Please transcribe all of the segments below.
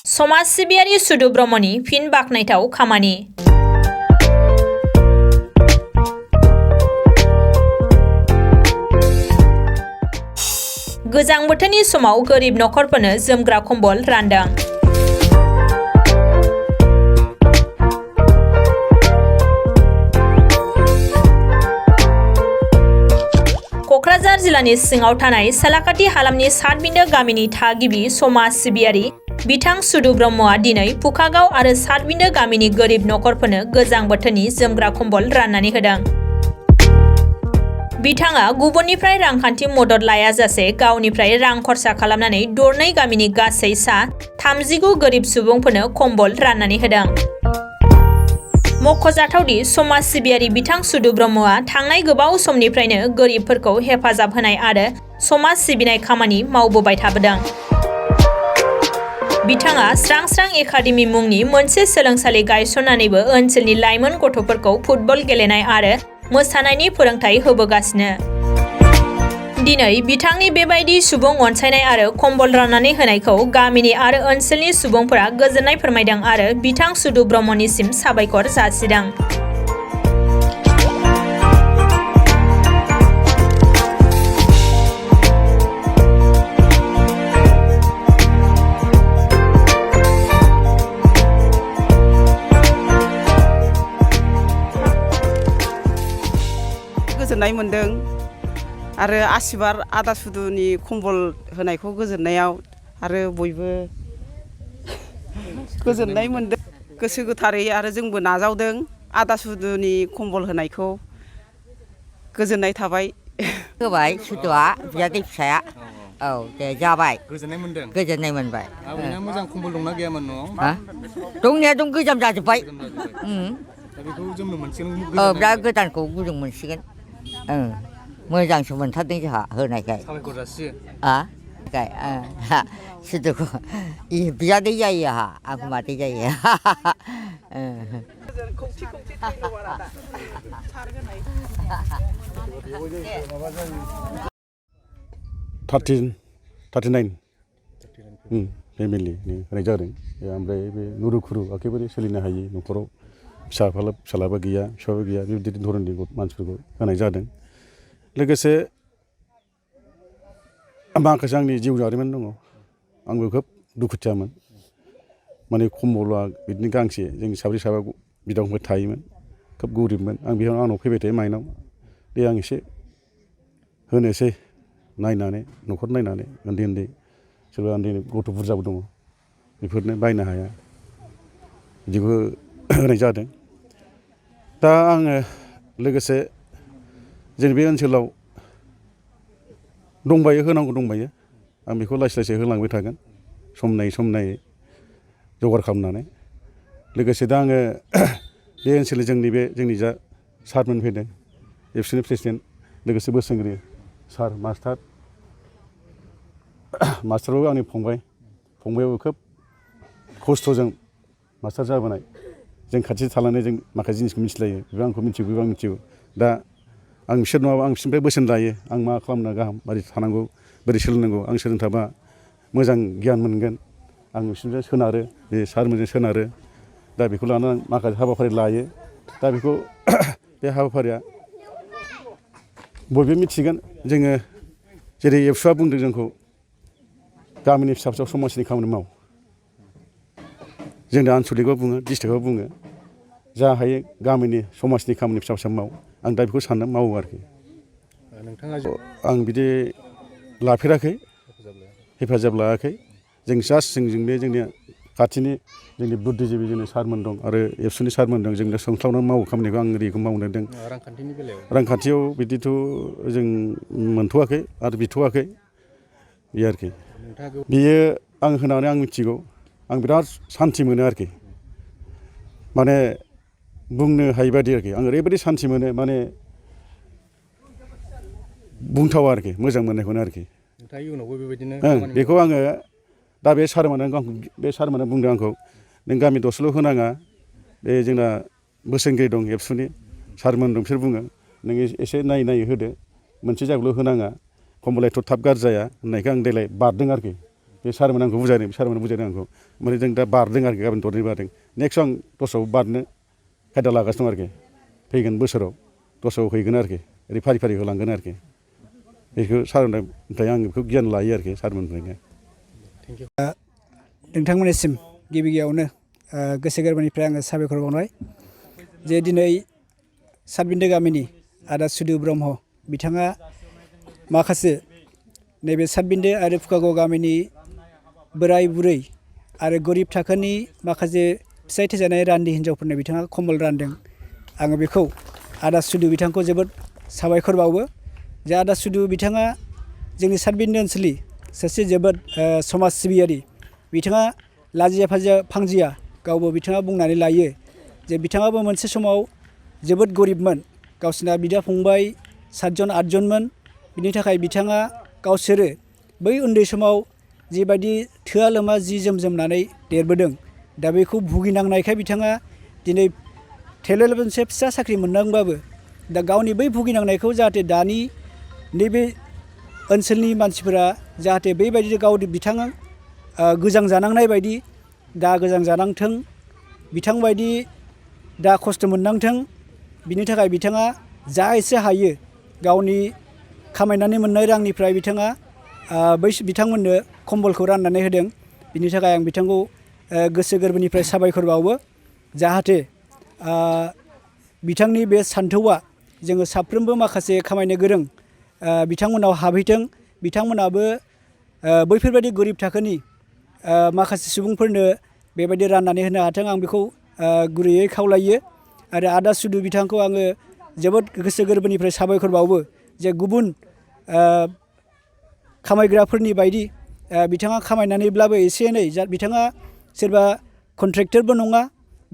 समाज सिबियारि सुदु ब्रह्मनि फिन बाखनायथाव खामानि। गोजां बोथोरनि समाव गोरिब नखरफोरनो जोमग्रा कम्बल रानदों। क'क्राझार जिल्लानि सिङाव थानाय सालाकाथि हालामनि सातबिन्दो गामिनि थागिबि समाज सिबियारि बिथां सुदु ब्रह्मआ दिनै पुखागाव आरो सातबिन्दो गामिनि गोरिब नखरफोरनो गोजां बोथोरनि जोमग्रा कम्बल राननानै होदों। बिथाङा गुबुननिफ्राय रांखान्थि मदद लायाजासे गावनिफ्राय रां खरसा खालामनानै दरनै गामिनि गासै सा 39 गोरिब सुबुंफोरनो कम्बल राननानै होदों। मख'जाथावदि समाज सिबियारि बिथां सुदु ब्रह्मआ थांनाय गोबाव समनिफ्रायनो गोरिबफोरखौ हेफाजाब होनाय आरो समाज सिबिनाय खामानि मावबोबाय थाबोदों। बिथाङा स्रां स्रां एकाडेमि मुंनि मोनसे सोलोंसालि गायसननानैबो ओनसोलनि लाइमोन गथ'फोरखौ फुटबल गेलेनाय आरो मोसानायनि फोरोंथाय होबोगासिनो। दिनै बिथांनि बेबायदि सुबुं अनसायनाय आरो कम्बल राननानै होनायखौ गामिनि आरो ओनसोलनि सुबुंफोरा गोजोननाय फोरमायदों आरो बिथां सुदु ब्रह्मनिसिम साबायखर जासिदों। गोजोननाय मोनदों आरो आसिबार आदा सुदुनि कम्बल होनायखौ गोजोननायाव आरो बयबो गोजोननाय मोनदों गोसो गोथारै आरो जोंबो नाजावदों आदा सुदुनि कम्बल होनायखौ गोजोननाय थाबाय। होबाय सुदुआ बियादै फिसाया औ दे जाबाय गोजोननाय मोनदों गोजोननाय मोनबाय। आबैना मोजां कम्बल दंना गैयामोन न'आव? दंनाया दं गोजाम जाजोब्बाय। दा बेखौ जोंनो मोनसिगोन। दा गोदानखौ गुदुं मोनसिगोन। मोजांसो मोनथारदों जोंहा होनायखाय। साबायखर जासियो। सुदुखौ बियादै जायो आंखौ मादै जायो। 39 फेमिलिनि होनाय जादों। ओमफ्राय बे नुरुखुरु एखेबारे सोलिनो हायि न'खराव फिसालाबो गैया फिसाबो गैया बेबायदि धरननि मानसिफोरखौ होनाय जादों। लोगोसे माखासे आंनि जिउ जारिमिन दङ। आंबो खोब दुखुथियामोन माने कम्बलआ बिदिनो गांसे जों साब्रै साबा बिदा फंबाय थायोमोन खोब गोरिबमोन। आं बेयाव आंनाव फैबाय थायो माइनाव दे आं एसे होनोसै नायनानै न'खर नायनानै उन्दै सोरबा उन्दै गथ' बुरजाबो दङ बेफोरनो बायनो हाया बिदिबो होनाय जादों। दा आङो लोगोसे जोंनि बे ओनसोलाव दंबायो होनांगौ दंबायो आं बेखौ लासै लासै होलांबाय थागोन सम नायै जगार खालामनानै। लोगोसे दा आङो बे ओनसोलनि जोंनि जा सारमोन फैदों एबसुनि प्रेसिडेन्ट लोगोसे बोसोनगिरि सार मास्टाराबो आंनि फंबायाबो खोब खस्थ'जों मास्टार जाबोनाय जों खाथि थालांनाय जों माखासे जिनिसखौ मिथिलायो बेबो आंखौ मिथिगौ बेबो आं मिथिगौ। दा आं बिसोर नङाबा आं बिसोरनिफ्राय बोसोन लायो आं मा खालामनो गाहाम बोरै थानांगौ बोरै सोलोंनांगौ आं सोलोंनो थाबा मोजां गियान मोनगोन आं बिसोरनिफ्राय सोनारो बे सारमोनजों सोनारो। दा बेखौ लानानै आं माखासे हाबाफारि लायो। दा बेखौ बे हाबाफारिया बयबो मिथिगोन जोङो जेरै एबसुआ बुंदों जोंखौ गामिनि फिसा समाजनि खामानि माव। जोंनो आनसलिकआव बुङो डिस्ट्रिक्टआव बुङो जा हायो गामिनि समाजनि खामानि फिसा माव। आं दा बेखौ सानना मावो आरोखि। आं बिदि लाफेराखै हेफाजाब लायाखै जों जास्ट जोंनि खाथिनि जोंनि बुद्धिजिबि जोंनि सारमोन दं आरो एबसुनि सारमोन दं जोंनो सोंख्लावनानै मावो खामानिखौ आं ओरैखौ मावनोदों। रांखान्थिनि बेलायाव रांखान्थियाव बिदिथ' जों मोनथ'वाखै आरो बिथ'वाखै बे आरोखि। बियो आं होनानै आं मिथिगौ आं बिराद सान्थि मोनो आरोखि माने बुंनो हायि बायदि आरोखि आं ओरैबायदि सान्थि मोनो माने बुंथावा आरोखि मोजां मोननायखौनो आरोखि। बेखौ आङो दा बे सारमोना बुंदों आंखौ नों गामि दरसेल' होनाङा बे जोंना बोसोनगिरि दं एबसुनि सारमोन दं बिसोर बुङो नों एसे नायै होदो मोनसे जायगायावल' होनाङा कम्बल एथ' थाब गाज्रि जाया होननायखौ आं देग्लाय बारदों आरोखि बे सारमोन आंखौ बुजायदों सारमोन बुजायदों आंखौ माने जों दा बारदों आरोखि गाबोन दरनै बारदों नेक्स्ट आं दस्रायाव बारनो खायदा लागासिनो दं आरोखि फैगोन बोसोराव दस्रायाव हैगोन आरोखि ओरै फारि फारि होलांगोन आरोखि बेखौ सारनिफ्राय आं बेखौ गियान लायो आरोखि सारमोननिफ्रायनो। नोंथांमोननिसिम गिबि गिबियावनो गोसो गोरबोनिफ्राय आङो साबायखर बावबाय जे दिनै सातबिन्दो गामिनि आदा सुदु ब्रह्म बिथाङा माखासे नैबे सातबिन्दो आरो फुखागाव गामिनि बोराय बुरै आरो गरिब थाखोनि माखासे फिसाय थैजानाय रान्दि हिन्जावफोरनो बिथाङा कम्बल रानदों। आङो बेखौ आदा सुदु बिथांखौ जोबोद साबायखर बावो जे आदा सुदु बिथाङा जोंनि सातबिन्दो ओनसोलनि सासे जोबोद समाज सिबियारि बिथाङा लाजिया फांजिया गावबो बिथाङा बुंनानै लायो जे बिथाङाबो मोनसे समाव जोबोद गरिबमोन गावसिना बिदा फंबाय 7 जन 8 जनमोन बिनि थाखाय बिथाङा गावसोरो बै उन्दै समाव जिबायदि थोआ लोमा जि जोम जोमनानै देरबोदों दा बेखौ भुगिनांनायखाय बिथाङा दिनै थेलेल मोनसे फिसा साख्रि मोननांबाबो दा गावनि बै भुगिनांनायखौ जाहाथे दानि नैबे ओनसोलनि मानसिफोरा जाहाथे बेबायदि बिथाङा गोजां जानांनाय बायदि दा गोजां जानांथों बिथांबायदि दा खस्थ' मोननांथों बिनि थाखाय बिथाङा जा एसे हायो गावनि खामायनानै मोननाय रांनिफ्राय बिथाङा बिथांमोननो कम्बलखौ राननानै होदों। बिनि थाखाय आं बिथांखौ गोसो गोरबोनिफ्राय साबायखर बावो जाहाथे बिथांनि बे सान्थौआ जोङो साफ्रोमबो माखासे खामायनो गोरों बिथांमोनाव हाबहैथों बिथांमोनाबो बैफोरबायदि गरिब थाखोनि माखासे सुबुंफोरनो बेबायदि राननानै होनो हाथों आं बेखौ गुरैयै खावलायो आरो आदा सुदु बिथांखौ आङो जोबोद गोसो गोरबोनिफ्राय साबायखर बावो जे गुबुन खामायग्राफोरनि बायदि बिथाङा खामायनानैब्लाबो एसे एनै बिथाङा सोरबा कन्ट्रेक्टरबो नङा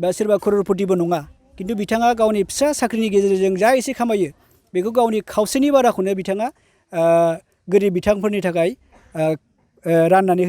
बा सोरबा कररपतिबो नङा खिन्थु बिथाङा गावनि फिसा साख्रिनि गेजेरजों जा एसे खामायो बेखौ गावनि खावसेनि बाराखौनो बिथाङा गोरिब बिथांफोरनि थाखाय राननानै